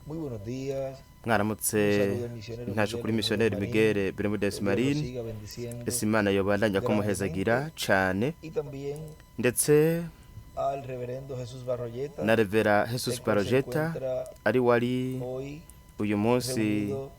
Muy buenos días. Mwaramutse. Un saludo al misionero Ntaje Miguel kuri Bermúdez missionnaire Marín. Miguel Bermúdez Que Dios lo Marín. siga bendiciendo Ese Imana yobandanya kumuhezagira cane, y también ndetse al reverendo Jesús Barroyeta, na Revera Jesus el cual se Barojeta encuentra ari wari hoy uyu munsi reunido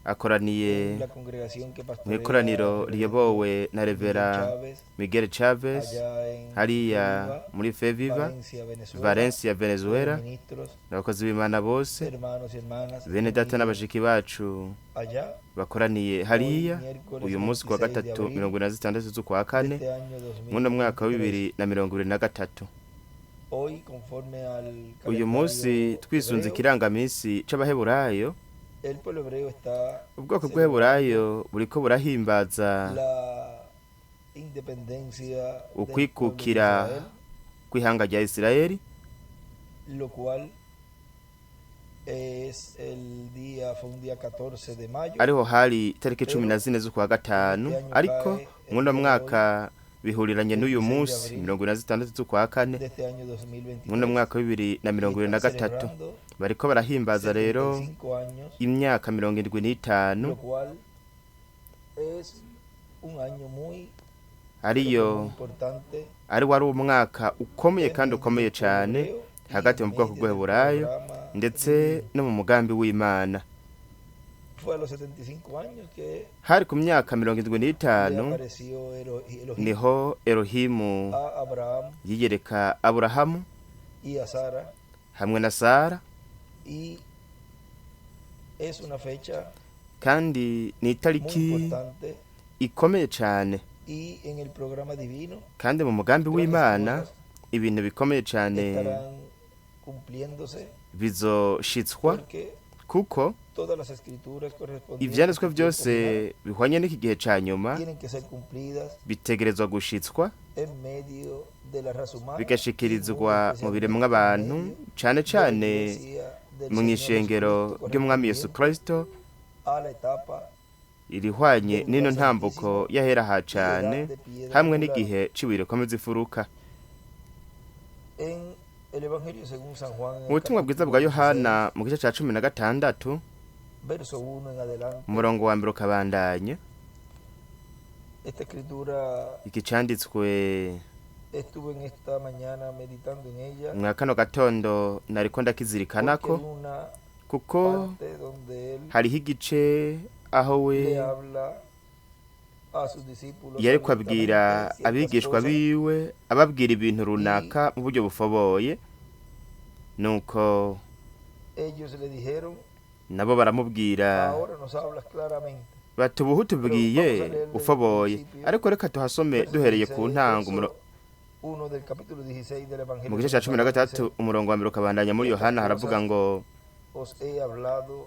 akoraniye en la congregación que mu pastorea ikoraniro el reverendo riyobowe na Miguel Revera Chávez Miguel Chavez allá en hariya Viva, muri Feviva, Valencia, Venezuela, Valencia, Venezuela, los ministros, n'abakozi b'Imana bose, hermanos y hermanas bene data reunidos n'abashiki bacu allá bakoraniye hoy hariya miércoles uyu munsi kuwa 26 de gatatu abril 46 z'ukwa de kane este año muno mwaka wa 2023. 2023. Hoy, conforme al Uyu munsi calendario twisunze hebreo, ikirangaminsi c'Abaheburayo, el pueblo hebreo está ubwoko celebrando bw'Abaheburayo buriko burahimbaza la independencia del pueblo de ukwikukira Israel, kw'ihanga rya Isirayeli, lo cual es el día, fue un día 14 de mayo, ariho hari itariki cumi na pero zine z'ukwa en gatanu, este año ariko cae el muno día de hoy, mwaka bihuriranye n'uyu 26 de munsi abril 46 z'ukwa kane de este año muno 2023, mwaka wa bibiri na y mirongo ibiri na están gatatu. celebrando Bariko barahimbaza rero 75 años, imyaka 75, lo cual es un año muy, pero que muy ariyo importante ari wari umwaka ukomeye en kandi medio ukomeye del pueblo cane hebreo y hagati en mu bwoko medio del bw'Abaheburayo programa ndetse divino. no mu mugambi w'Imana. Fue a los 75 años que Hari ku myaka mirongo indwi le n'itanu apareció Elohim niho Elohimu a Abraham yiyereka Aburahamu y a Sara, hamwe na Sara, y es una fecha kandi ni muy itariki importante ikomeye cane, y en el programa divino kandi mu mugambi grandes w'Imana cosas ibintu bikomeye cane estarán cumpliéndose, bizoshitswa, porque kuko todas las escrituras correspondientes a ivyanditswe este tiempo vyose final bihwanye n'iki gihe ca nyuma tienen que ser cumplidas bitegerezwa gushitswa, en medio de la raza humana y muy bigashikirizwa mu biremwa especialmente en abantu, medio cane de la cane iglesia del mu Señor ishengero Jesucristo ry'Umwami Yesu correspondiente Kristo a la etapa irihwanye del n'ino lugar ntambuko santísimo y'ahera ha y edad cane de piedra hamwe angular. n'igihe c'ibuye rikomeza ifuruka. En el Evangelio según San Juan, en Mu el butumwa bwiza capítulo bwa 16, Yohana mu gice ca 16 verso 1 en adelante, umurongo wa mbere ukabandanya, esta escritura iki canditswe estuve en esta mañana meditando en ella, mwa kano gatondo nariko porque ndakizirikanako, hay una kuko parte donde él hariho igice aho we le habla a sus discípulos yariko abwira abiertamente ciertas abigishwa cosas biwe, ababwira ibintu y runaka mu buryo bufoboye, nuko ellos le dijeron: nabo baramubwira ahora nos hablas claramente. bati ubu Pero tubwiye vamos a leer desde el ufoboye, principio, ariko reka tuhasome verso duhereye ku 16, ntango verso 1 del capítulo 16 del mu Evangelio gice ca según cumi na San Juan gatatu dice: umurongo wa mbere ukabandanya muri Estas Yohana haravuga cosas ngo os he hablado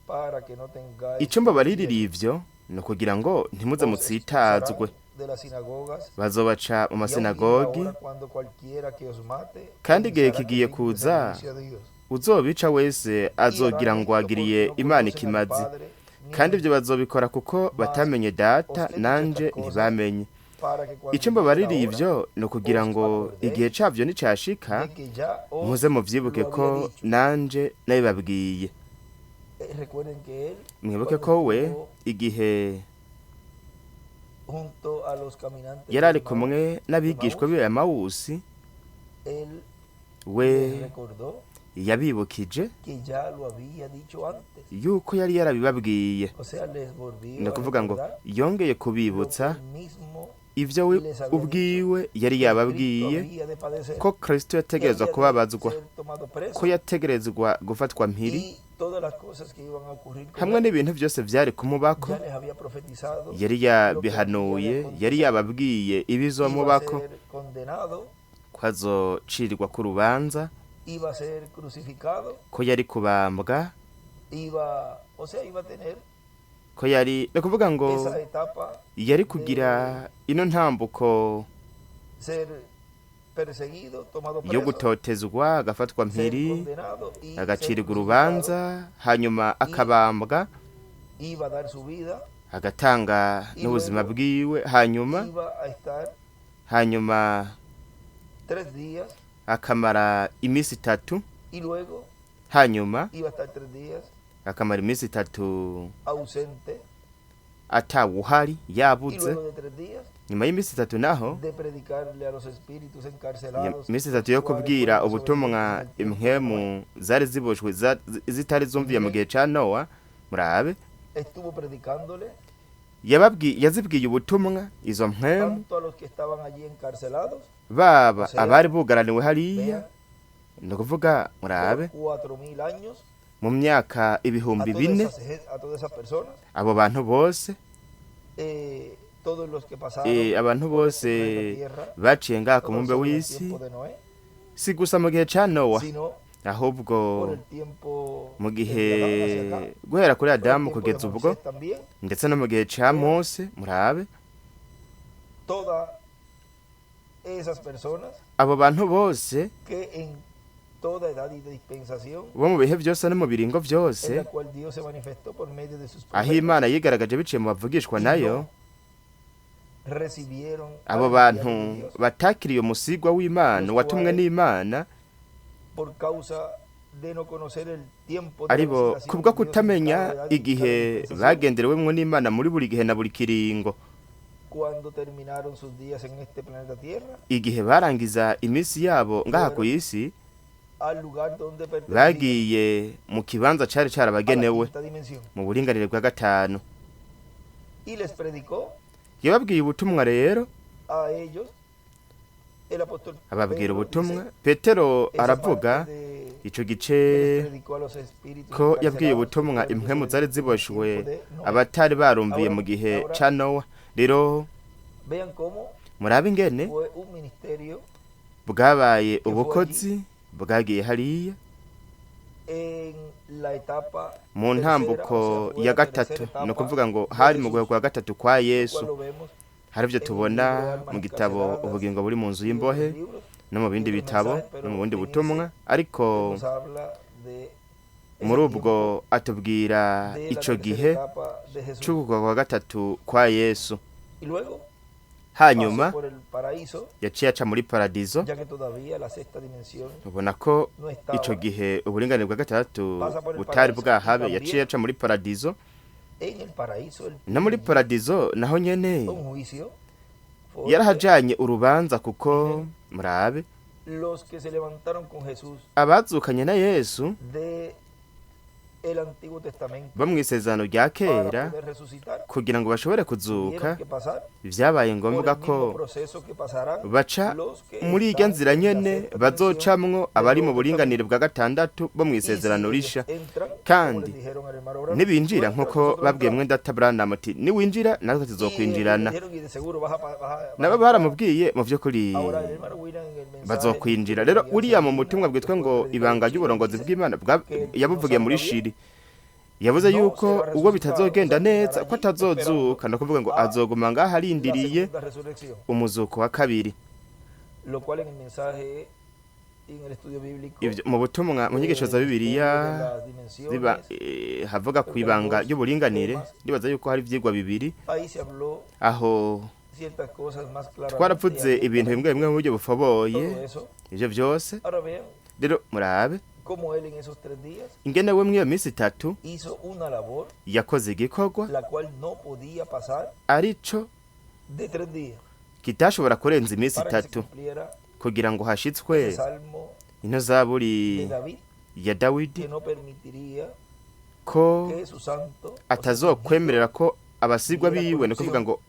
para que no tengáis icyo mbabaririra tropiezo. ivyo ni ukugira ngo ntimuze Os mutsitazwe, expulsarán de las sinagogas, bazobaca mu y aún viene la masinagogi, hora cuando cualquiera que os mate kandi igihe pensará que kigiye rinde kuza servicio a Dios. uzobica wese Y azogira harán ngo esto agiriye porque no Imana conocen al ikimazi, Padre ni a kandi mí. ivyo bazobikora kuko Mas batamenye data os he dicho nanje estas cosas ntibamenye. para que cuando Ico llegue la mbabaririye hora ivyo ni ukugira os ngo igihe acordéis cavyo nicashika de que ya os muze muvyibuke lo ko había dicho. nanje nabibabwiye. Recuerden que él, Mwibuke cuando ko we estuvo igihe junto a los caminantes yari de ari kumwe n'abigishwa Emaús, biwe Emawusi, él we les recordó yabibukije que ya lo había dicho antes. yuko yari yarabibabwiye. O sea, les volvió Ni a ukuvuga ngo recordar yongeye lo que kubibutsa él mismo ivyo we les había dicho, ubwiwe yari que Cristo yababwiye, había de padecer, ko Kristo que yategerezwa había de kubabazwa, ser tomado ko preso yategerezwa gufatwa mpiri, y todas las cosas que iban a ocurrir con hamwe él. n'ibintu vyose vyari kumubako. Ya les había profetizado Yari lo que había de yabihanuye, yari acontecer. yababwiye Iba a ibizomubako, ser condenado, ko azocirwa ku rubanza, iba a ser crucificado, ko yari kubambwa, iba, o sea, iba a tener ko yari ni ukuvuga ngo esa etapa yari kugira de ino ntambuko ser perseguido, tomado yo preso, gutotezwa, agafatwa ser mpiri, condenado y ser agacirwa crucificado, urubanza, hanyuma y akabambwa, iba a dar su vida agatanga y n'ubuzima luego bwiwe, hanyuma iba a estar hanyuma 3 días akamara iminsi itatu, y luego Hanyuma iba a estar 3 días akamara iminsi 3 ausente atawuhari y yabuze. luego de 3 días Nyuma y'iminsi 3 naho, de predicarle a los espíritus encarcelados, iminsi 3 yo los cuales kubwira fueron ubutumwa desobedientes en el tiempo de Noé. impwemu zari ziboshwe zitari zumviye mu gihe ca Nowa. Murabe, Estuvo predicándole yazibwiye ubutumwa izo mpwemu, tanto a los que estaban allí encarcelados, baba o sea, abari bugaraniwe hariya, vean, ni ukuvuga, murabe, por 4000 años mu myaka a ibihumbi todas bine esas, a todas esas personas, abo bantu bose, todos los que pasaron abantu por este planeta bose Tierra, baciye ngaha ku no mumbe solo en el w'isi, tiempo de Noé, si gusa mu gihe ca Nowa, sino ahubwo por el tiempo mu desde gihe Adán hacia acá, guhera kuri por el Adamu tiempo de kugeza ubwo, Moisés también, ndetse no mu gihe ca Mose. Murabe, todas esas personas abo bantu bose que en toda edad y dispensación bo mu bihe byose no mu biringo byose, en la cual Dios se manifestó por medio de sus aho profetas Imana yigaragaje biciye mu bavugishwa y nayo, no recibieron abo al bantu enviado de Dios batakiriye umusigwa w'Imana los watumwe cuales n'Imana, por causa de no conocer el tiempo de la aribo visitación kubwo de Dios en cada kutamenya edad y en cada igihe dispensación, bagenderewemwo n'Imana muri buri gihe na buri kiringo, cuando terminaron sus días en este planeta Tierra, igihe barangiza iminsi yabo ngaha ku isi, al lugar donde pertenecían, bagiye mu kibanza cari a la carabagenewe, quinta dimensión, mu buringanire bwa gatanu. Y les predicó Yababwiye ubutumwa rero, a ellos el apóstol ababwira Pedro, ubutumwa. dice, Petero esa aravuga parte de ico que gice les predicó a los espíritus ko yabwiye encarcelados que ubutumwa fueron impwemu zari desobedientes en el ziboshwe, tiempo de Noé. abatari barumviye Ahora, mu gihe ahora ca Nowa. Rero vean cómo murabe ingene fue un ministerio bwabaye que fue allí ubukozi bwagiye hariya en la etapa mu tercera, o sea, ntambuko fue ya la tercera gatatu, ni etapa ukuvuga ngo de hari mu guhe Jesús, kwa gatatu kwa lo cual Yesu. lo vemos Hari ibyo en el tubona libro de mu Almas gitabo Encarceladas Ubugingo buri mu nzu y otros y'imbohe libros no mu y bindi otros bitabo mensajes, no mu pero bundi en butumwa, ese ariko que nos habla de ese muri ubwo tiempo atubwira de la ico tercera gihe etapa de Jesús. c'ukugwa kwa gatatu kwa Yesu. Y luego Hanyuma pasó por el paraíso, yaciye aca muri paradizo, ya que todavía la sexta dimensión ubona ko no ico estaba. gihe uburinganire bwa gatandatu Pasa por el butari paraíso y bwahabe. Yaciye también aca muri paradizo, en el paraíso él no muri tuvo paradizo naho nyene un juicio porque yarahajanye urubanza, kuko miren, murabe, los que se levantaron con Jesús abazukanye na Yesu de el Antiguo Testamento bo mw'isezerano rya para kera poder resucitar kugira ngo bashobore kuzuka, tuvieron que pasar vyabaye por ngombwa el ko mismo proceso que pasarán baca los que muri irya están nzira en la nyene sexta dimensión bazocamwo del abari mu Nuevo buringanire Testamento. bwa gatandatu bo Y si mw'isezerano ellos risha. entran, como les Kandi dijeron al hermano Branham, tú nibinjira entras, nk'uko nosotros babwiye entramos. mwene data Branham ati niwinjira natwe Y ellos le tuzokwinjirana, dijeron, y de seguro vas a, vas a, vas a nabo entrar. baramubwiye mu vy'ukuri Ahora el hermano William en el mensaje bazokwinjira. de Rero guianza uriya mu divina, butumwa bwitwa después ngo predicado en ibanga Chile, ry'uburongozi dice bw'Imana que el que no yabuvugiye muri salga bien Shiri, yavuze no yuko será ubwo resucitado, o sea, bitazogenda quedará neza ko allí esperando atazozuka, ni ukuvuga ngo a azoguma ngaho la arindiriye segunda resurrección. umuzuko wa kabiri. Lo cual en el mensaje y en el estudio bíblico Ivyo mu butumwa mu nyigisho za del Bibiliya misterio de las ziba dimensiones, havuga ku creo que hay ibanga dos ry'uburinganire, temas. ndibaza yuko hari ivyigwa bibiri. Ahí se habló Aho ciertas cosas más claramente y twaravuze ibintu bimwe abiertamente, bimwe mu buryo bufoboye, todo eso. ivyo vyose. Ahora vean Rero murabe cómo él en esos 3 días ingene we mw'iyo minsi 3 hizo una labor yakoze igikorwa la cual no podía pasar arico de 3 días kitashobora kurenza iminsi para que se 3 cumpliera kugira ngo hashitswe ese salmo ino zaburi de David ya Dawidi que no permitiría ko que su santo, o sea, su ungido, atazokwemerera ko abasigwa viera biwe, ni ukuvuga corrupción. ngo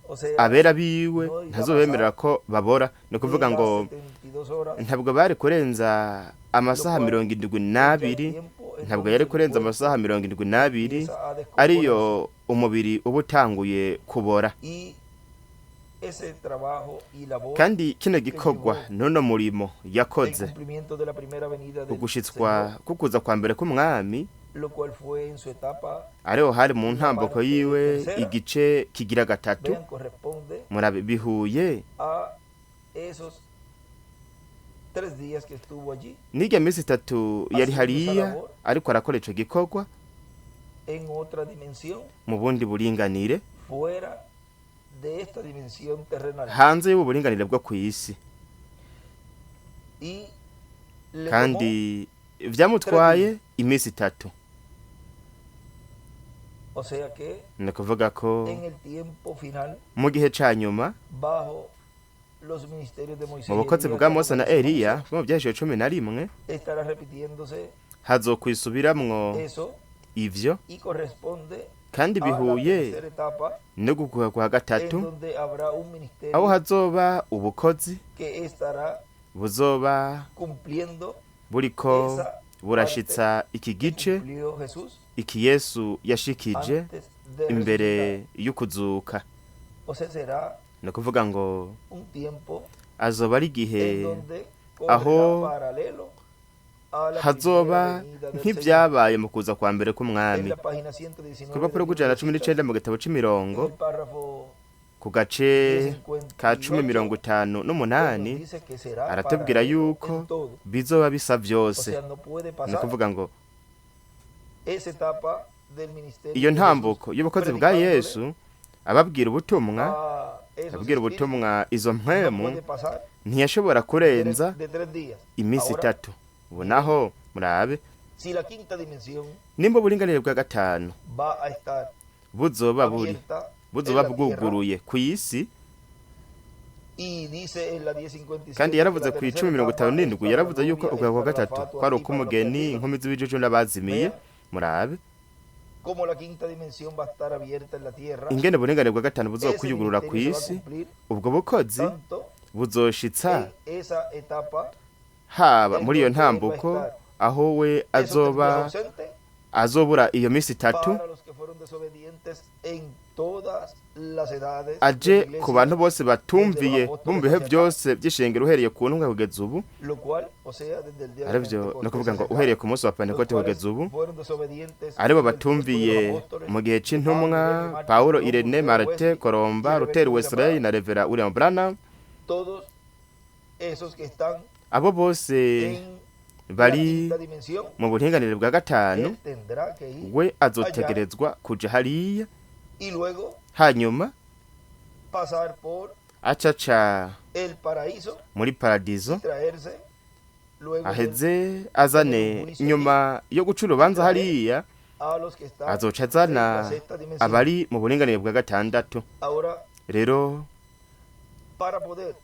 O sea, abera biwe no iba a ntazobemerera pasar ko babora, ni de ukuvuga las ngo 72 horas, ntabwo bari kurenza lo amasaha cual mirongo indwi es ya el n'abiri, tiempo en ntabwo donde yari el kurenza cuerpo amasaha 72 empieza a ariyo descomponerse. umubiri uba utanguye kubora. Y ese trabajo y labor Kandi kino que gikorwa llevó n'uno murimo el yakoze cumplimiento de la primera venida del ugushitswa Señor, kukuza kwa mbere k'umwami, lo cual fue en su etapa, ariho hari mu la ntambuko parte yiwe tercera, igice kigira gatatu. vean, corresponde Murabe bihuye a esos 3 días que estuvo allí n'irya minsi 3 yari haciendo esa hariya labor ariko arakora ico gikorwa en otra dimensión, mu bundi buringanire, fuera de esta dimensión terrenal. hanze y'ubu buringanire bwo ku isi. Y le tomó Kandi Vyamutwaye iminsi 3. O sea que Ni kuvuga ko en el tiempo final, mu gihe ca nyuma, bajo los ministerios de Moisés mu y bukozi Elías, bwa de Mose na Apocalipsis Eliya 11, bwo mu Vyahishije 11, estará repitiéndose hazokwisubiramwo eso ivyo, y corresponde kandi a la bihuye tercera etapa no gukuha kwa en gatatu, donde habrá un aho ministerio hazoba ubukozi que estará buzoba cumpliendo buriko esa burashitsa iki que gice cumplió Jesús iki Yesu yashikije antes de imbere resucitar. y'ukuzuka. O sea, será Ni ukuvuga ngo un tiempo azoba ari igihe en donde aho correrá paralelo a la hazoba primera venida del Señor. nk'ivyabaye mu kuza kwa mbere En k'umwami. la página 119 Ku rupapuro del rw'ijana na libro de cumi citas, n'icenda mu gitabo en c'imirongo, el párrafo ku gace ka cumi 1058, mirongo itanu él nos n'umunani, dice que será aratubwira paralelo yuko en todo. bizoba bisa O vyose. sea, no puede Ni pasar ukuvuga ngo esa etapa del ministerio iyo de Jesús ntambuko y'ubukozi bwa predicándole Yesu ababwira ubutumwa, a esos ababwira espíritus, ubutumwa izo no mpwemu, puede pasar ntiyashobora kurenza de 3 días. iminsi Ahora, 3. Ubu naho murabe, si la quinta dimensión nimba uburinganire bwa gatanu va a estar buzoba buri abierta en buzoba la tierra, bwuguruye ku isi, y dice en la 1057 kandi que yaravuze la ku tercera icumi mirongo etapa itanu es n'indwi, para la yaravuze yuko novia, es ukuya kwa para la gatatu fatua kwari y para los uk'umugeni, perdidos. inkumi z'ibijuju n'abazimiye. Vea Murabe cómo la quinta dimensión va a estar abierta en la tierra. ingene uburinganire bwa gatanu Ese buzokwiyugurura ku ministerio se va a isi. cumplir Ubwo bukozi tanto buzoshitsa en esa etapa haba en muri iyo donde él va a ntambuko estar aho we esos 3 días azoba ausente azobura iyo minsi 3, para los que fueron desobedientes en todas las edades de la aje ku iglesia, bantu bose desde los batumviye bo mu apóstoles bihe hacia acá, byose by'ishengero uhereye ku ntumwa kugeza ubu. lo cual, o sea, desde el día de Arivyo no Pentecostés kuvuga ngo hacia acá, uhereye ku munsi wa los Pentekote cuales kugeza ubu, fueron desobedientes aribo en el tiempo de los batumviye apóstoles mu gihe de Pablo, Irene, c'intumwa Martín, Pawulo, Colombo, Irene, Lutero, Martin, Wesley y Colomba, el Luther, reverendo William Wesley Branham, na Revera William Branham, todos esos que están abo bose en la bari quinta dimensión, mu buringanire bwa gatanu, él tendrá que ir we allá azotegerezwa kuja hariya, y luego hanyuma pasar por acaca el paraíso muri y paradizo, traerse luego del aheze tener un azane juicio allí nyuma yo guca y urubanza traer hariya, a los que están azoca en azana la sexta dimensión. abari mu buringanire bwa gatandatu. Ahora, Rero para poder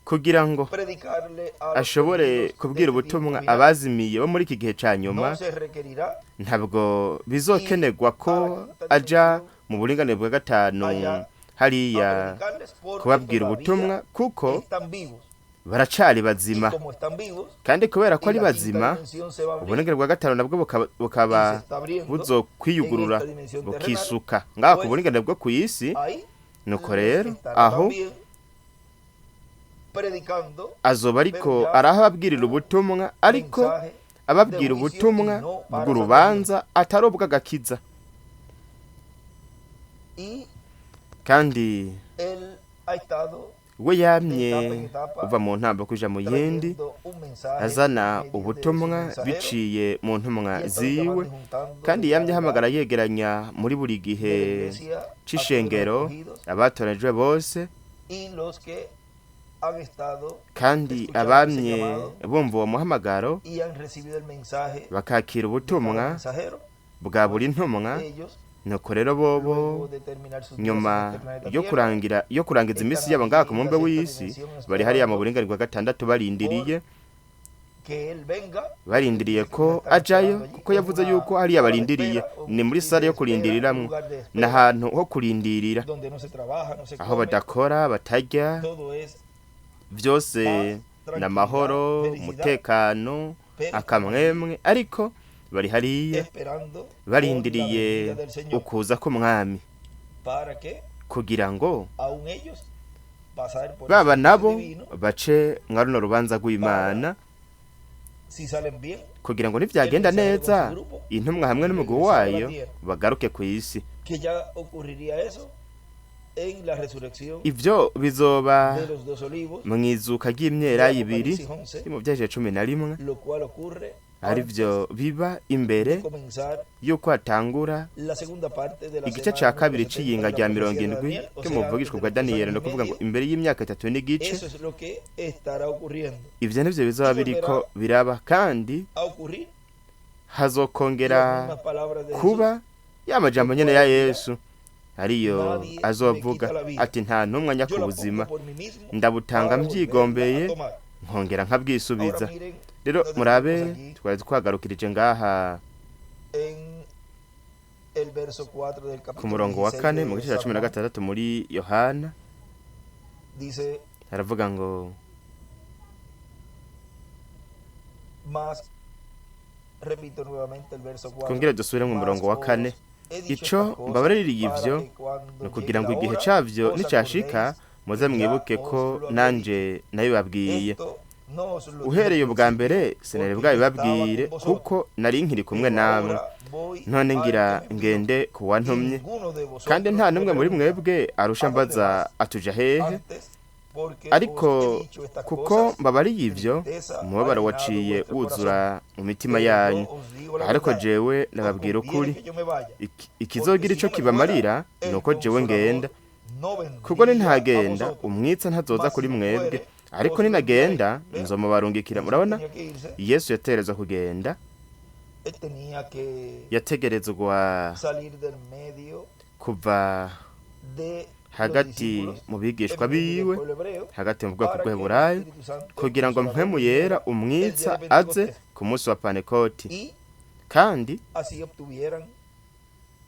kugira ngo predicarle a los ashobore perdidos de kubwira este tiempo ubutumwa final, abazimiye bo muri iki gihe ca nyuma, no se requerirá ntabwo ir bizokenerwa a ko la quinta aja dimensión mu buringanire bwa gatanu allá a hariya predicarles porque kubabwira todavía ubutumwa, kuko están vivos. baracari Y bazima. como están vivos, Kandi kubera ko y ari la quinta bazima, dimensión se va a abrir uburinganire bwa gatanu nabwo y se bukaba está abriendo en buzokwiyugurura esta dimensión terrenal, bukisuka ngaha ku pues buringanire bwo ku isi. ahí Nuko les rero estará aho también predicando, azoba pero ariko ya arahababwirira un ubutumwa, ariko mensaje de ababwira juicio y ubutumwa no para salvación. bw'urubanza atari ubw'agakiza. Y Kandi él ha estado we de yamye etapa en etapa uva mu ntambo kuja mu yindi, trayendo un mensaje azana mediante su ubutumwa mensajero biciye mu ntumwa y ha estado ziwe, llamando y juntando kandi de yamye cada ahamagara edad yegeranya muri buri de la gihe iglesia a todos los c'ishengero escogidos abatoranijwe bose, y los que han estado kandi escuchando ese abamye llamado bumva uwo muhamagaro y han recibido el mensaje bakakira de cada ubutumwa mensajero, bwa pues buri ntumwa. ellos, Nuko rero bobo luego de terminar sus días en nyuma este planeta yo Tierra, kurangira yo kurangiza iminsi están yabo ngaha allí ku en la mumbe sexta w'isi, dimensión bari hariya mu esperando buringanire bwa gatandatu por barindiriye que él venga. Él barindiriye dice que ko los están ajayo, esperando allí. kuko Es yavuze una yuko hariya sala de barindiriye, espera, o ni muri dice sale yo espera, un kurindiriramwo, lugar de ni espera ahantu ho kurindirira, donde no se trabaja, no se aho come, badakora batarya, todo es byose paz, ni tranquilidad, amahoro, felicidad, umutekano, pero están allí akamwemwe, ariko bari hariya esperando por la barindiriye venida del Señor, ukuza k'umwami, para que kugira ngo aún ellos pasar por ese baba juicio nabo divino, bace mwa runo rubanza para, rw'Imana, si salen bien, kugira ngo el nivyagenda mensajero con su neza grupo intumwa hamwe n'umugwi regresar a la wayo tierra. bagaruke ku isi. Que ya ocurriría eso en la resurrección Ivyo bizoba de los dos olivos mu izuka de ry'imyelayo ibiri Apocalipsis 11, yo mu Vyahishije 11, lo cual ocurre ari antes vyo biba de imbere comenzar y'uko hatangura la segunda parte de la igice semana ca número kabiri 70 c'iyinga de la rya profecía mirongo de indwi Daniel, o ryo sea, mu antes buvugishwa de bwa los 3 Daniyeli, años ni y ukuvuga ngo medio. imbere y'imyaka 3 n'igice. Eso es lo que estará ocurriendo. Ivyo nivyo bizoba Y biriko volverá biraba, kandi a ocurrir Hazokongera Las mismas palabras de Jesús. Kuba ya majambo nyene ya Yesu ariyo azovuga ati nta n'umwe anyaka Yo la ubuzima, pongo por mí mismo ndabutanga para volverla mbyigombeye a tomar. nkongera nkabwisubiza. Ahora miren, Rero nos murabe, detenemos aquí twari twagarukirije ngaha en el verso 4 del ku capítulo murongo wa 16 kane de mu gice cya San cumi na Juan. gatandatu muri Yohana. Dice, Aravuga ngo más, repito nuevamente el verso 4. twongere dusubire mu Mas murongo wa os kane. he dicho Ico estas cosas mbabaririye para ivyo que cuando ni ukugira llegue ngo la igihe hora cavyo os nicashika acordéis muze que ya mwibuke os ko lo había dicho. nanje nabibabwiye. Esto no os lo dije al Uhereye ubwa principio, mbere sinari porque yo estaba bwabibabwire con vosotros. kuko nari nkiri kumwe Pero namwe. ahora voy None al ngira que me envió, ngende ku y wantumye, ninguno de kandi vosotros nta me n'umwe muri pregunta, mwebwe arusha ¿a dónde mbaza vas? atuja hehe. Antes, porque os Ariko he dicho estas kuko cosas, mbabariye ivyo, tristeza ha umubabaro llenado waciye vuestro corazón. wuzura mu mitima Pero yo yanyu. os digo la Ariko verdad, jewe os ndababwira conviene ukuri, que yo me vaya, porque ikizogira si ico no me fuera, kibamarira el nuko jewe ngenda, Consolador no kuko vendría a nintagenda vosotros, umwitsa ntazoza mas kuri si mwebwe, fuere, ariko os lo enviaré. ninagenda Vean, nzomubarungikira. Jesús Murabona, tenía que irse, Yesu yategerezwa kugenda, él tenía que yategerezwa salir del medio kuva de los hagati discípulos, mu en bigishwa medio del biwe, pueblo hebreo, hagati mu bwoko para que el bw'Heburayo, Espíritu Santo, el kugira ngo Consolador, mpwemu yera viniera el día umwitsa de aze Pentecostés ku munsi wa Pantekoti, y kandi así obtuvieran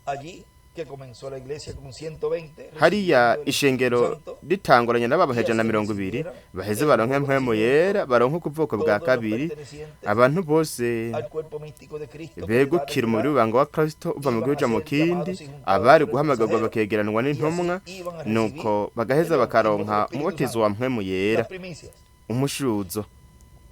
allí que comenzó la iglesia con 120 hariya recibiendo el Espíritu ishengero Santo ritanguranye n'abantu y ijana na así mirongo ibiri recibieran baheze el baronke nuevo mpwemu nacimiento yera, baronke ukuvuko bwa todos los kabiri, pertenecientes abantu bose al cuerpo místico de Cristo que de edad en begukira umubiri edad w'ibanga wa Kristo uva mu iban gihugu a uja mu ser kindi, llamados y juntados abari por el guhamagarwa mensajero bakegeranwa y así n'intumwa, iban a recibir nuko bagaheza el bautismo del bakaronka Espíritu umubatizo Santo, wa mpwemu yera, las primicias. umushuzo.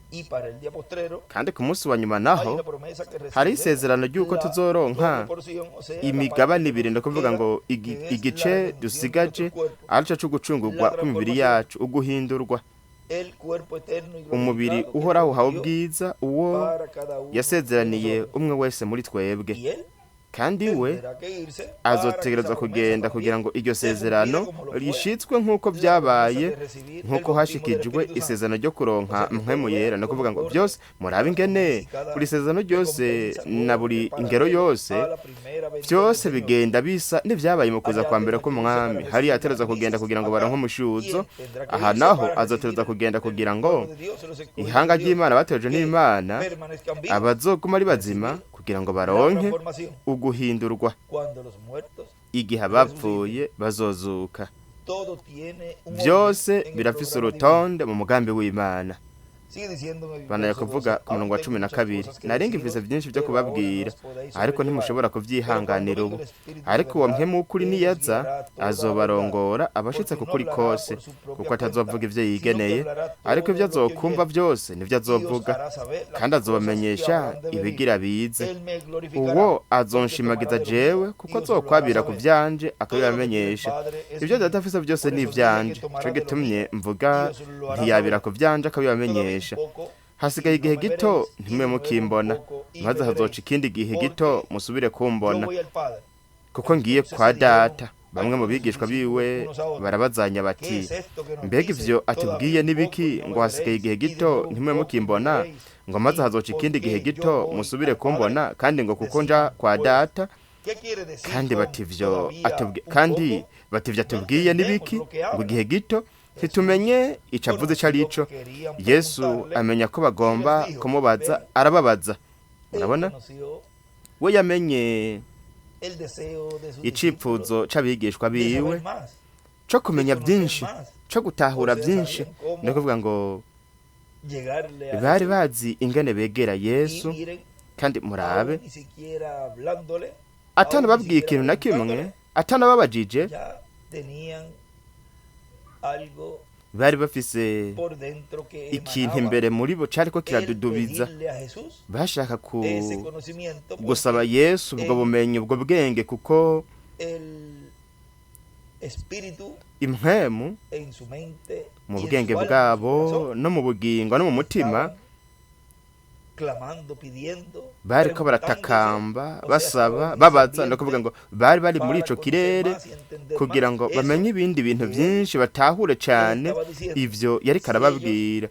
Y para el día postrero Kandi ku munsi wa nyuma hay naho una promesa que hari recibiremos isezerano ry'uko la tuzoronka doble porción, o sea, la parte imigabane que ibiri, nos ndakuvuga queda, ngo que es la igice redención de dusigaje nuestro cuerpo, arico co gucungurwa la kw'imibiri transformación, yacu, uguhindurwa, el cuerpo eterno y umubiri glorificado que uhoraho uhawe prometió ubwiza, uwo para cada uno de yasezeraniye nosotros. umwe wese muri twebwe. Y él Kandi we tendrá que irse para que esa azotegerezwa promesa kugenda kugira también ngo iryo se cumpliera sezerano como lo fue rishitswe nk'uko la promesa byabaye de recibir el nk'uko bautismo del hashikijwe Espíritu Santo. isezerano ryo O kuronka sea que mpwemu todo yera. era No kuvuga ngo con byose orden, murabe las ingene promesas y cada buri sezerano ryose recompensa na corre buri ingero paralelo yose a la primera venida del byose Señor. bigenda bisa n'ivyabaye mu kuza Allá kwa mbere tendrá que irse para k'umwami. Hariya recibir las ategerezwa kugenda primicias, kugira ngo acá, baronke y umushuzo, él tendrá que aha irse naho para recibir azotegerezwa kugenda el kugira ngo pueblo de Dios, los escogidos ihanga de Dios, ry'Imana batojwe que n'Imana permanezcan vivos, abazoguma ari bazima recibir kugira ngo la baronke transformación uguhindurwa cuando los muertos igihe resuciten. abapfuye bazozuka. Todo tiene un orden Byose en el birafise programa divino. urutonde mu mugambi w'Imana. Sigue diciendo en el Bandanya verso kuvuga 12, ku murongo aún wa tengo cumi na muchas kabiri, cosas que nari ngifise deciros, vyinshi vyo pero ahora no kubabwira, os podéis ariko sobrellevar. ntimushobora Pero cuando kuvyihanganira venga ubu. el Espíritu de Ariko uwo verdad, mpwemu w'ukuri él os niyaza guiará a toda la verdad, azobarongora abashitse porque ku no kuri hablará kose, por su kuko propia cuenta, atazovuga ivyo sino que yigeneye, hablará ariko ivyo todo lo que azokumva oyere, vyose nivyo y os azovuga, hará saber las kandi cosas que azobamenyesha habrán de venir. ibigira bize. Él me glorificará, Uwo porque tomará azonshimagiza de lo jewe, mío kuko y os lo hará azokwabira ku saber. vyanje Todo lo que tiene el akabibamenyesha. Padre es Ivyo mío. Data afise byose Por ni eso dije que ivyanje, nico tomará de lo gitumye mío mvuga y os lo hará ntiyabira saber. ku vyanje Todavía un akabibamenyesha. poco Hasigaye y no igihe me gito veréis, y ntimwe de nuevo un mukimbona, poco y maze me hazoca veréis, ikindi gihe gito porque musubire yo kumbona, voy al Padre. kuko ngiye Entonces kwa se dijeron Data. Bamwe mu algunos de sus bigishwa discípulos biwe unos a otros, barabazanya ¿qué bati es esto que nos mbega dice? ivyo atubwiye Todavía un poco n'ibiki y no ngo me hasigaye veréis, igihe y de gito nuevo un ntimwe poco y me mukimbona, veréis, ngo maze y hazoca ikindi gihe porque gito yo voy musubire al Padre? kumbona, kandi ngo kuko nja Decían kwa pues, Data. ¿qué quiere decir Kandi con bati ivyo todavía un kandi poco? bati ivyo No atubwiye entendemos n'ibiki lo que ngo habla. igihe gito Jesús ntitumenye ico avuze ico ari conoció co. que querían Yesu preguntarle amenya ko y les bagomba dijo, kumubaza, ven, arababaza. él Murabona, conoció we yamenye el deseo de sus discípulos icipfuzo c'abigishwa de biwe saber más, co de kumenya conocer vyinshi, más. co O gutahura sea, vyinshi. sabían cómo Ni ukuvuga ngo llegarle a bari Jesús. bazi ingene begera Y Yesu. miren, Kandi murabe, aún ni siquiera hablándole, aún ni atanababwiye siquiera ikintu na kimwe, preguntándole, atanababajije, ya tenían algo bari bafise por dentro que ikintu emanaba imbere muri bo cariko el kiradudubiza. pedirle a Jesús Bashaka ku ese conocimiento, gusaba porque Yesu ubwo el, bumenyi, ubwo bwenge, kuko el espíritu impwemu en su mente mu y en bwenge su alma, en su bwabo corazón, no mu bugingo no mu mutima estaban clamando, pidiendo, bariko preguntándose, baratakamba o sea, basaba estaban en ese babaza, no kuvuga ambiente ngo bari bari muri para ico conocer kirere más y entender kugira más ngo eso bamenye ibindi bintu que él vyinshi batahure cane estaba diciendo. ivyo yariko Si ellos, arababwira.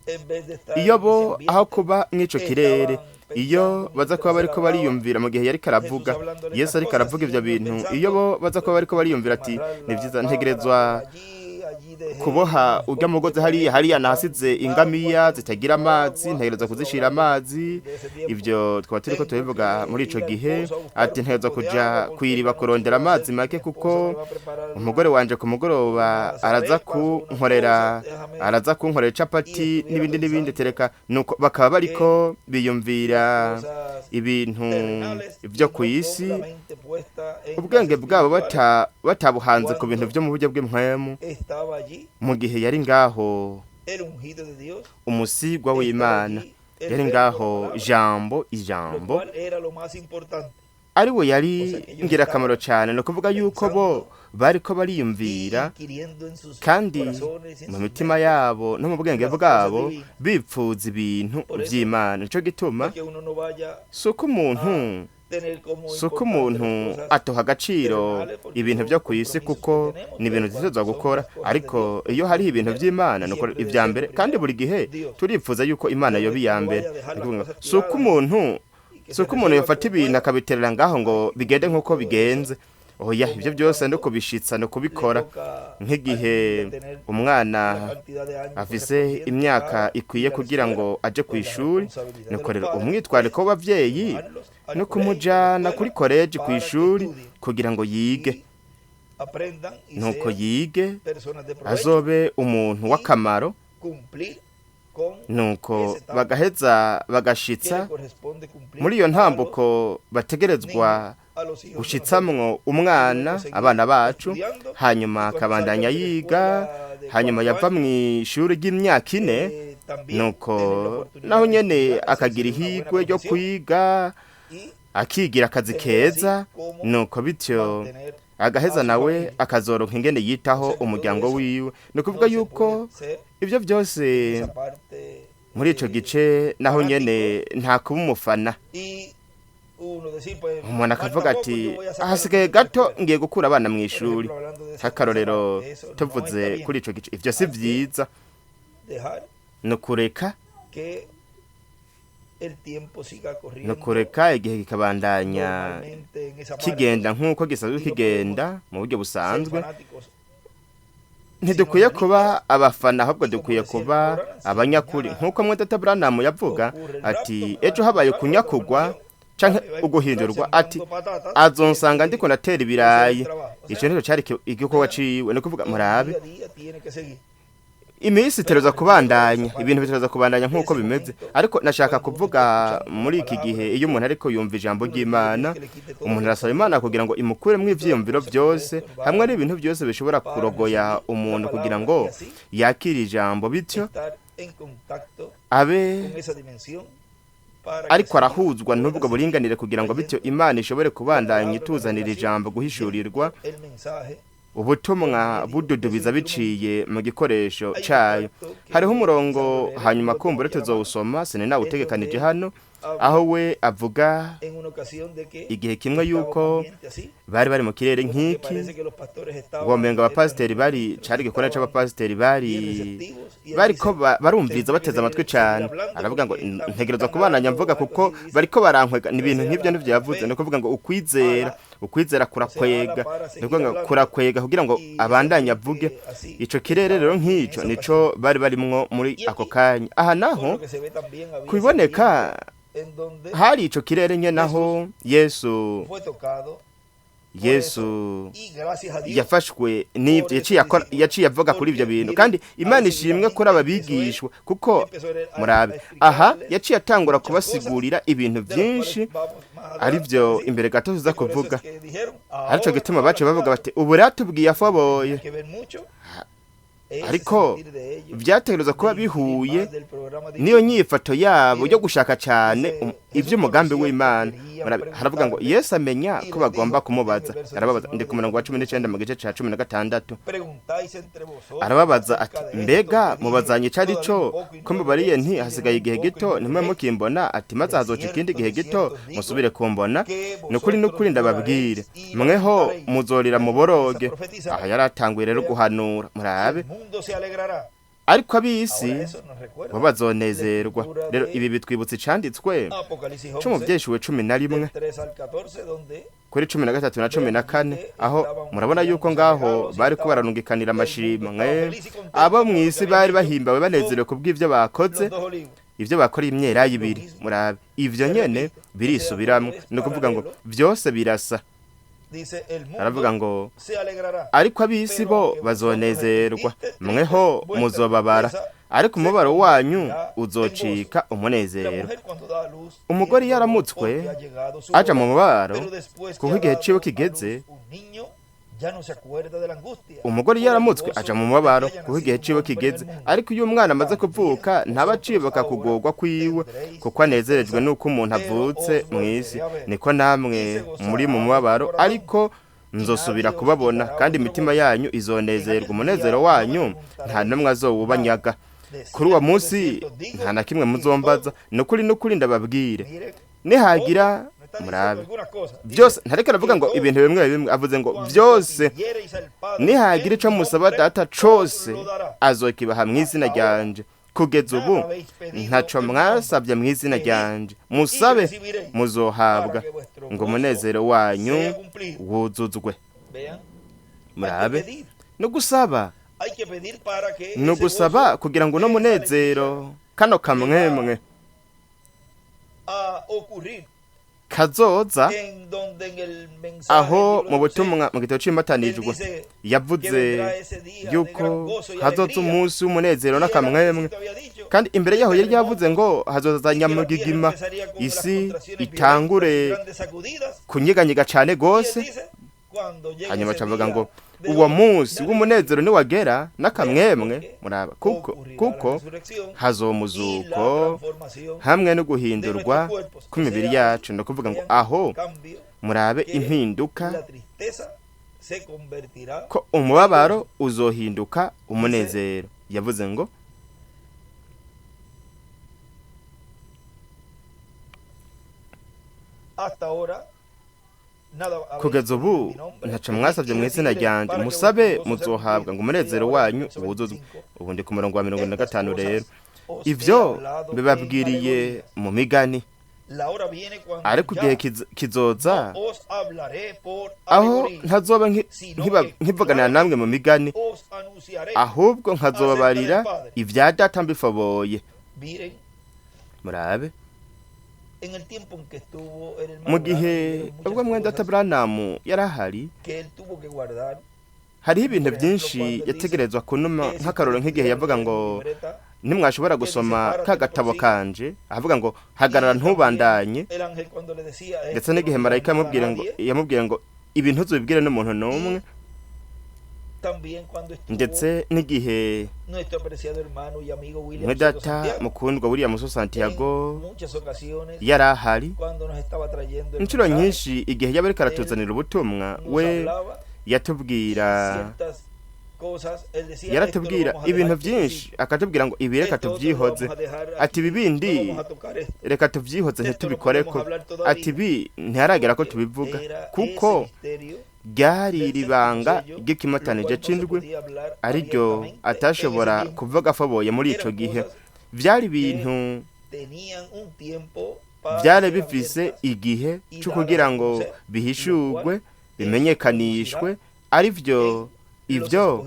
en vez de estar Iyo en ese bo aho ambiente, kuba mw'ico kirere estaban Iyo baza kuba bariko bariyumvira mu gihe yariko aravuga, Yesu ariko aravuga ivyo bintu, iyo bo baza kuba bariko bariyumvira ati ni vyiza, ntegerezwa kuboha urya mugozi hariya, hariya nahasize ingamiya zitagira amazi, ntegerezwa kuzishira amazi. Ibyo twaba turiko turabivuga muri ico gihe, ati ntegerezwa kuja kw'iriba kurondera amazi make, kuko umugore wanje ku mugoroba araza kunkorera capati n'ibindi n'ibindi. Tereka nuko bakaba bariko biyumvira ibintu byo ku isi, ubwenge bwabo batabuhanze ku bintu byo mu buryo bw'impwemu. Mu gihe yari ngaho umusigwa w'Imana, yari ngaho Jambo, Ijambo ari we yari ingirakamaro cyane. Ni ukuvuga yuko bo bariko bariyumvira, kandi mu mitima yabo no mu bwenge bwabo bipfuza ibintu by'Imana. Nico gituma si uko umuntu atoha agaciro ibintu byo ku isi, kuko ni ibintu dutegerezwa gukora, ariko iyo hariho ibintu by'Imana ni ibya mbere, kandi buri gihe turipfuza yuko Imana yoba iya mbere. Si uko umuntu yafata ibintu akabiterera ngaho ngo bigende nk'uko bigenze. Oya, ibyo byose no kubishitsa no kubikora, nk'igihe umwana afise imyaka ikwiye kugira ngo aje ku ishuri, nuko rero umwitwariko w'abavyeyi no kumujana kuri koleji, ku ishuri, kugira ngo yige, nuko yige azobe umuntu w'akamaro. Nuko bagaheza bagashitsa muri iyo ntambuko bategerezwa gushitsamwo umwana, abana bacu, hanyuma akabandanya yiga, hanyuma yava mu ishuri ry'imyaka 4, nuko naho nyene akagira ihigwe ryo kwiga, akigira akazi keza, nuko bityo agaheza nawe akazoronka ingene yitaho umuryango wiwe. Ni ukuvuga yuko ibyo byose muri ico gice naho nyene nta kuba umufana, umuntu akavuga ati ahasigaye gato ngiye gukura abana mu ishuri, nk'akarorero tuvuze kuri ico gice, ivyo si vyiza. Ni ukureka igihe kikabandanya kigenda nk'uko gisanzwe kigenda mu buryo busanzwe. Ntidukwiye kuba abafana, ahubwo dukwiye kuba abanyakuri, nk'uko mwene Branham yavuga ati ejo habaye kunyakugwa canke uguhindurwa, ati azonsanga ndiko natera ibirayi. Ico nico cari igikorwa ciwe. Ni ukuvuga, murabe, iminsi itereza kubandanya, ibintu bitereza kubandanya nk'uko bimeze. Ariko nashaka kuvuga muri iki gihe, iyo umuntu ariko yumva ijambo ry'Imana, umuntu arasaba Imana kugira ngo imukuremo ivyiyumviro byose hamwe n'ibintu byose bishobora kurogoya umuntu kugira ngo yakire ijambo, bityo abe ariko arahuzwa n'ubwo buringanire, kugira ngo bityo Imana ishobore kubandanya ituzanira ijambo, guhishurirwa, ubutumwa bududubiza biciye mu gikoresho cyayo. Hariho umurongo, hanyuma kumbure tuzowusoma, sine nawe utegekanije hano, aho we avuga igihe kimwe yuko bari bari mu kirere nk'iki, womenga abapasiteri bari, cari igikorwa c'abapasiteri, bari bariko barumviza bateze amatwi cyane. Aravuga ngo ntegerezwa kubandanya mvuga kuko bariko barankwega. Ni ibintu nk'ibyo nivyo yavuze. Ni ukuvuga ngo ukwizera kurakwega, ni ukuvuga ngo kurakwega kugira ngo abandanye avuge. Ico kirere rero nk'ico nico bari barimwo muri ako kanya. Aha naho kubiboneka hari ico kirere nye naho Yesu yafashwe n'ibyo, yaciye avuga kuri ibyo bintu. Kandi Imana ishimwe kuri aba bigishwa, kuko murabe aha yaciye atangura kubasigurira ibintu byinshi, ari byo imbere gato tuza kuvuga. Aricyo gituma baciye bavuga bati ubu ratubwiye afoboye, ariko byategerezwa kuba bihuye n'iyo nyifato yabo yo gushaka cyane iby'umugambi w'Imana. Haravuga ngo Yesu amenya ko bagomba kumubaza, arababaza. Ndi ku murongo wa 19 mu gice cya 16. Arababaza ati mbega mubazanye icyo ari cyo ko mubariye nti hasigaye igihe gito ntimwe mukimbona, ati maze hazoca ikindi gihe gito musubire kumbona? Ni ukuri, n'ukuri ndababwire, mweho muzorira muboroge. Aha yari atanguye rero guhanura, murabe. Ariko ab'isi bo bazonezerwa. Rero ibi bitwibutsa icanditswe co mu Vyeshuwe 11 kuri 13 na 14, aho murabona yuko ngaho bari ko bararungikanira amashimwe. Abo mu isi bari bahimbawe, banezerewe kubw'ivyo bakoze, ibyo bakora imyelayo ibiri. Murabe, ivyo nyene birisubiramwo, ni ukuvuga ngo byose birasa. Aravuga ngo: "Ariko ab'isi bo bazonezerwa, mweho muzobabara, ariko umubabaro wanyu uzocika umunezero. Umugore iyo aramutswe aja mu mubabaro kuko igihe ciwe kigeze. Umugore iyo aramutswe aja mu mubabaro kuko igihe ciwe kigeze, ariko iyo umwana amaze kuvuka ntaba acibuka kugorwa kwiwe, kuko anezerejwe n'uko umuntu avutse mu isi. Niko namwe muri mu mubabaro, ariko nzosubira kubabona, kandi imitima yanyu izonezerwa, umunezero wanyu nta n'umwe azowubanyaga. Kuri uwo munsi nta na kimwe muzombaza. Ni ukuri, n'ukuri, ndababwire, nihagira..." Murabe, byose, ntareka aravuga ngo ibintu bimwe bimwe, avuze ngo byose. "Nihagira ico musaba Data cose, azokibaha mu izina ryanje. Kugeza ubu ntaco mwasabye mu izina ryanje. Musabe, muzohabwa, ngo umunezero wanyu wuzuzwe." Murabe, no gusaba, no gusaba kugira ngo uno munezero, kano kamwemwe kazoza, aho mu butumwa mu gitabo c'imatanijwe yavuze yuko hazoza umunsi w'umunezero n'akamwemwe, kandi imbere yaho yari yavuze ngo hazoza nyamugigima, isi itangure kunyiganyiga cane gose. Hanyuma acavuga ngo uwo munsi w'umunezero niwagera n'akamwemwe, muraba, kuko hazomuzuko hamwe no guhindurwa kw'imibiri yacu. Ni ukuvuga ngo aho murabe impinduka, ko umubabaro uzohinduka umunezero. Yavuze ngo Hasta ahora "Kugeza ubu ntaco mwasabye mu izina ryanje. Musabe, muzohabwa, ngo umunezero wanyu wuzuzwe." Ubu ndi ku murongo wa 45. Rero ivyo bibabwiriye mu migani, ariko igihe kizoza aho ntazoba nkivuganira namwe mu migani, ahubwo nkazobabarira ibya Data mbifoboye. Murabe, mu gihe ubwo mwene data Branham yari ahari, hariho ibintu byinshi yategerezwa kunuma. Nk'akaroro, nk'igihe yavuga ngo nimwashobora gusoma ka gatabo kanje, avuga ngo hagarara, ntubandanye, ndetse n'igihe marayika yamubwira ngo ibintu ntuzubibwire n'umuntu n'umwe, ndetse n'igihe mwe data mukundwa William Santiago yari ahari, inshuro nyinshi igihe yaba ariko aratuzanira ubutumwa, we yatubwira, yaratubwira ibintu byinshi, akatubwira ngo ibi reka tubyihoze, ati ibi bindi reka tubyihoze, ntitubikoreko, ati ibi ntiharagera ko tubivuga, kuko ryari iri banga ry'ikimatanije c'indwi, ariryo atashobora kuvuga afoboye muri ico gihe. Byari ibintu byari bifise igihe cyo kugira ngo bihishurwe, bimenyekanishwe, arivyo ibyo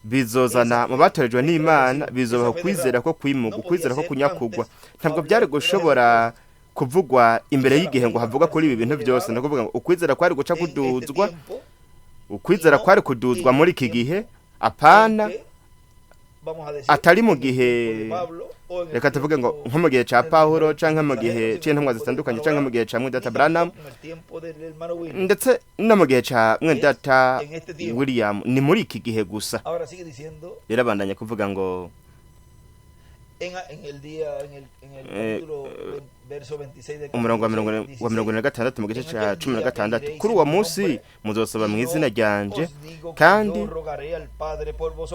bizozana mu batorejwe n'Imana, bizobaha kwizera ko kwimugwa, ukwizera ko kunyakugwa. Ntabwo byari gushobora kuvugwa imbere y'igihe ngo havuga kuri ibi bintu byose. Ni ukuvuga ngo ukwizera kwari guca kuduzwa, ukwizera kwari kuduzwa muri iki gihe, apana atari mu gihe, reka tuvuge ngo nko mu gihe cya Pawulo, canke mu gihe c'intumwa zitandukanye, canke mu gihe ca mwedata Branham, ndetse no mu gihe ca mwedata William. Ni muri iki gihe gusa. Rero abandanya kuvuga ngo En el día, en el capítulo, verso 26 del umurongo wa capítulo wa 46 mu gice ca 16: "Kuri uwo munsi muzosaba mu izina ryanje, kandi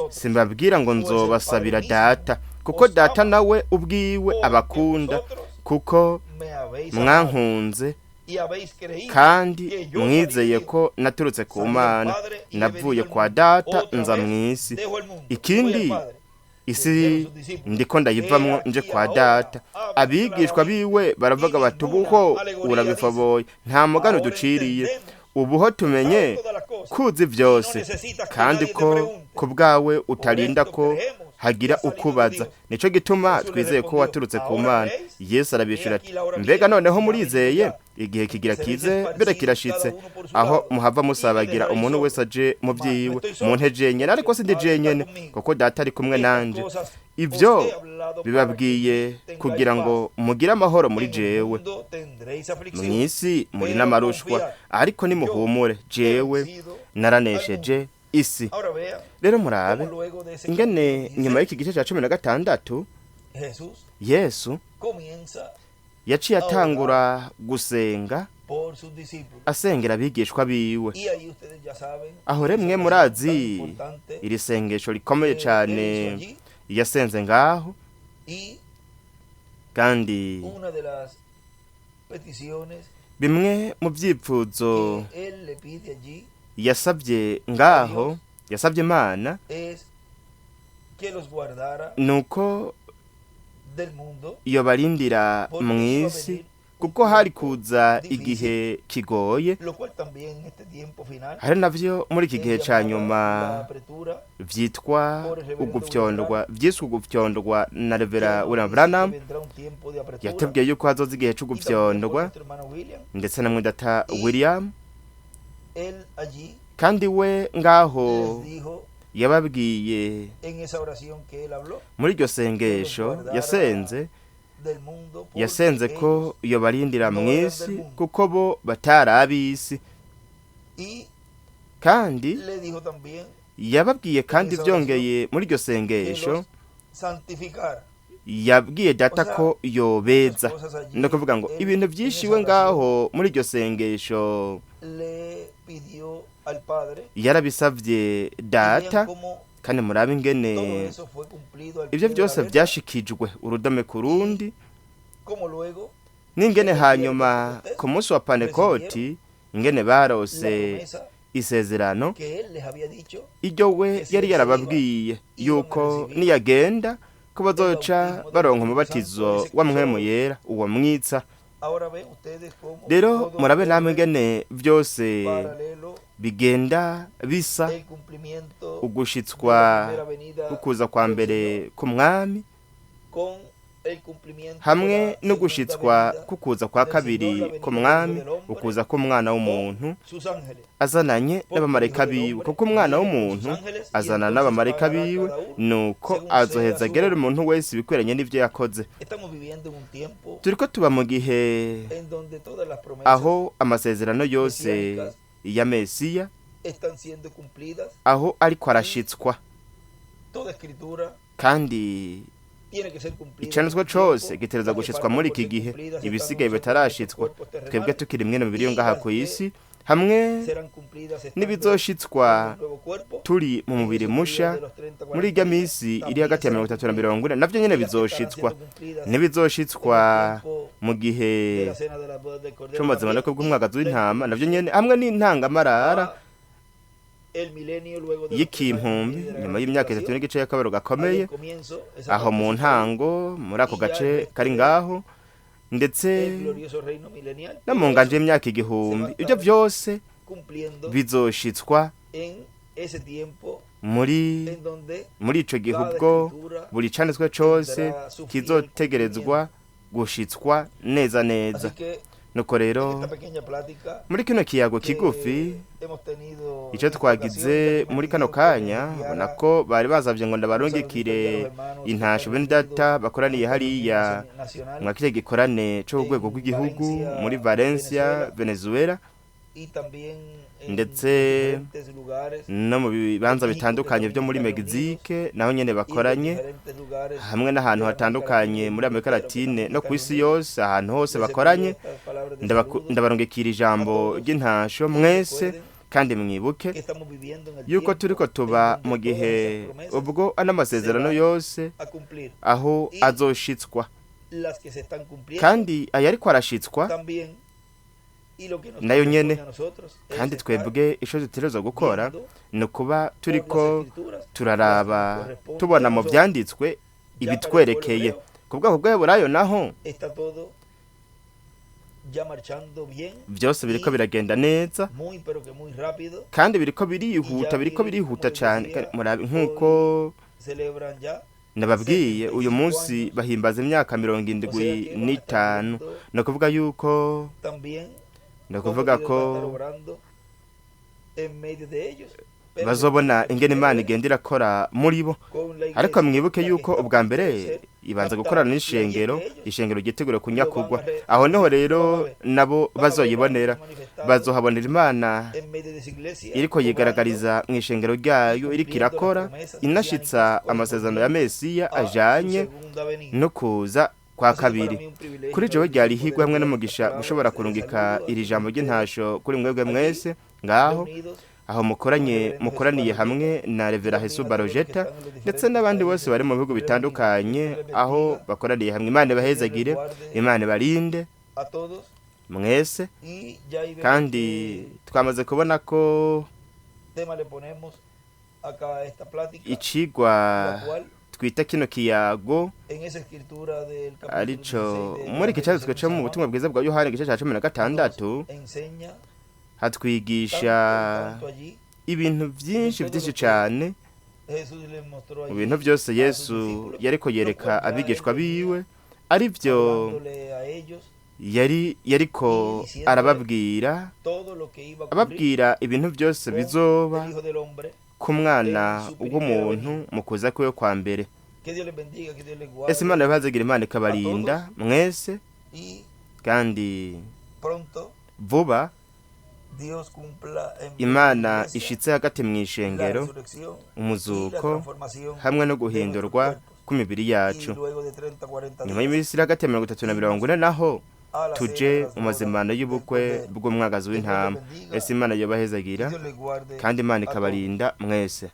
simbabwira ngo nzobasabira Data, kuko Data nawe ubwiwe abakunda, kuko mwankunze kandi mwizeye ko naturutse ku Mana. Navuye kwa Data, nza mu isi. Ikindi Isi ndiko ndayivamwo nje kwa Data. Abigishwa biwe baravuga bati: "Ubuho urabifoboye, nta mugani uduciriye. Ubuho tumenye kuzi byose, kandi ko ku bwawe utarinda ko hagira ukubaza. Nico gituma twizeye ko waturutse ku Mana." Yesu arabishura ati: "Mbega noneho murizeye? Igihe kigira kize, mbere kirashitse, aho muhava musabagira, umuntu wese aje mu byiwe, mu jenyene. Ariko si ndi jenyene, kuko Data ari kumwe nanje. Ibyo bibabwiye kugira ngo mugire amahoro muri jewe. Mu isi muri n'amarushwa, ariko nimuhumure, jewe naranesheje isi." Rero murabe ingene nyuma y'iki gice cya 16 Yesu yaciye atangura gusenga, asengera abigishwa biwe. Aho remwe murazi iri sengesho rikomeye cyane yasenze ngaho, kandi bimwe mu byipfuzo yasabye ngaho, yasabye Imana, nuko iyo barindira mu isi, kuko hari kuza igihe kigoye. Hari navyo muri iki gihe ca nyuma vyitwa ugufyondwa, vyiswe ugufyondwa na Revera William Branham. Yatubwiye yuko hazoza igihe c'ugufyondwa, ndetse na mwidata William. Kandi we ngaho yababwiye muri iryo sengesho yasenze, yasenze ko iyo barindira mu isi, kuko bo batari ab'isi. Kandi yababwiye kandi byongeye muri iryo sengesho, yabwiye Data ko yobeza. Ni ukuvuga ngo ibintu byinshi we ngaho muri iryo sengesho yarabisabye Data. Kandi murabe ingene ibyo byose byashikijwe urudome ku rundi, n'ingene hanyuma ku munsi wa Pantekoti ingene barose isezerano iryo we yari yarababwiye yuko niyagenda ko bazoca baronka umubatizo wa Mpwemu Yera, uwo mwitsa. Rero murabe namwe ingene byose bigenda bisa, ugushitswa ukuza kwa mbere k'Umwami hamwe no gushitswa kukuza kwa kabiri k'Umwami, ukuza k'Umwana w'umuntu azananye n'abamarayika biwe, kuko Umwana w'umuntu azana n'abamarayika biwe, nuko azoheza agerera umuntu wese ibikwiranye n'ibyo yakoze. Turiko tuba mu gihe aho amasezerano yose ya Mesiya aho ariko arashitswa, kandi icanditswe cose gitereza gushitswa muri iki gihe. Ibisigaye bitarashitswa twebwe tukiri mwene mibiri yo ngaha ku isi, hamwe n'ibizoshitswa turi mu mubiri musha muri irya misi iri hagati ya 30 na 40, navyo nyene bizoshitswa. N'ibizoshitswa mu gihe c'amazimanako bw'umwagazi w'intama, navyo nyene, hamwe n'intangamarara y'ikimpumbi nyuma y'imyaka 3.5 y'akabaro gakomeye, aho mu ntango muri ako gace kari ngaho, ndetse no mu nganje y'imyaka 1000. Ibyo byose bizoshitswa muri ico gihe, ubwo buri canditswe cose kizotegerezwa gushitswa neza neza. Nuko rero muri kino kiyago kigufi icyo twagize muri kano kanya, ubona ko bari bazabye ngo ndabarungikire intasho bene Data bakoraniye hariya mwa kiriya gikorane cyo ku rwego rw'igihugu muri Valencia, Venezuela, ndetse no mu bibanza bitandukanye byo muri Mexique naho nyene bakoranye, hamwe n'ahantu hatandukanye muri Amerika Latine no ku isi yose, ahantu hose bakoranye. Ndabarungikira ijambo ry'intasho mwese, kandi mwibuke yuko turiko tuba mu gihe ubwo n'amasezerano yose aho azoshitswa, kandi ayariko arashitswa. Nayo nyene. Kandi twebwe ico dutegerezwa gukora ni ukuba turiko turaraba, tubona mu vyanditswe ibitwerekeye. Ku bwoko bw'Abaheburayo naho byose biriko biragenda neza kandi biriko birihuta, biriko birihuta cyane. Murabe, nk'uko nababwiye, uyu munsi bahimbaza imyaka 75. Ni ukuvuga ko bazobona ingene Imana igenda irakora muri bo. Ariko mwibuke yuko ubwa mbere ibanza gukorana n'ishengero, ishengero ryitegura kunyakugwa. Aho niho rero nabo bazoyibonera, bazohabonera Imana iriko yigaragariza mu ishengero ryayo, iriko irakora, inashitsa amasezerano ya Mesiya ajanye no kuza kwa kabiri. Kuri jewe ryari ihigwe hamwe n'umugisha gushobora kurungika iri jambo ry'intasho kuri mwebwe mwese ngaho aho mukoranye, mukoraniye hamwe na Reverend Hesu Barojeta ndetse n'abandi bose bari mu bihugu bitandukanye aho bakoraniye hamwe. Imana ibahezagire, Imana ibarinde mwese. Kandi twamaze kubona ko icigwa twita kino kiyago arico muri iki cyanditswe cyo mu Butumwa Bwiza bwa Yohani, igice cya 16, hatwigisha ibintu byinshi byinshi cyane. Mu bintu byose Yesu yariko yereka abigishwa biwe, ari byo yari yariko arababwira, ababwira ibintu byose bizoba ku Mwana w'umuntu mu kuza kwiwe kwa mbere. Ese Imana yabazagira, Imana ikabarinda mwese. Kandi vuba Imana ishitse hagati mu ishengero umuzuko hamwe no guhindurwa kw'imibiri yacu. Nyuma y'iminsi iri hagati ya 30 na 40 naho tuje mu mazimano y'ubukwe bw'Umwagazi w'Intama. Ese Imana yobahezagira kandi Imana ikabarinda mwese.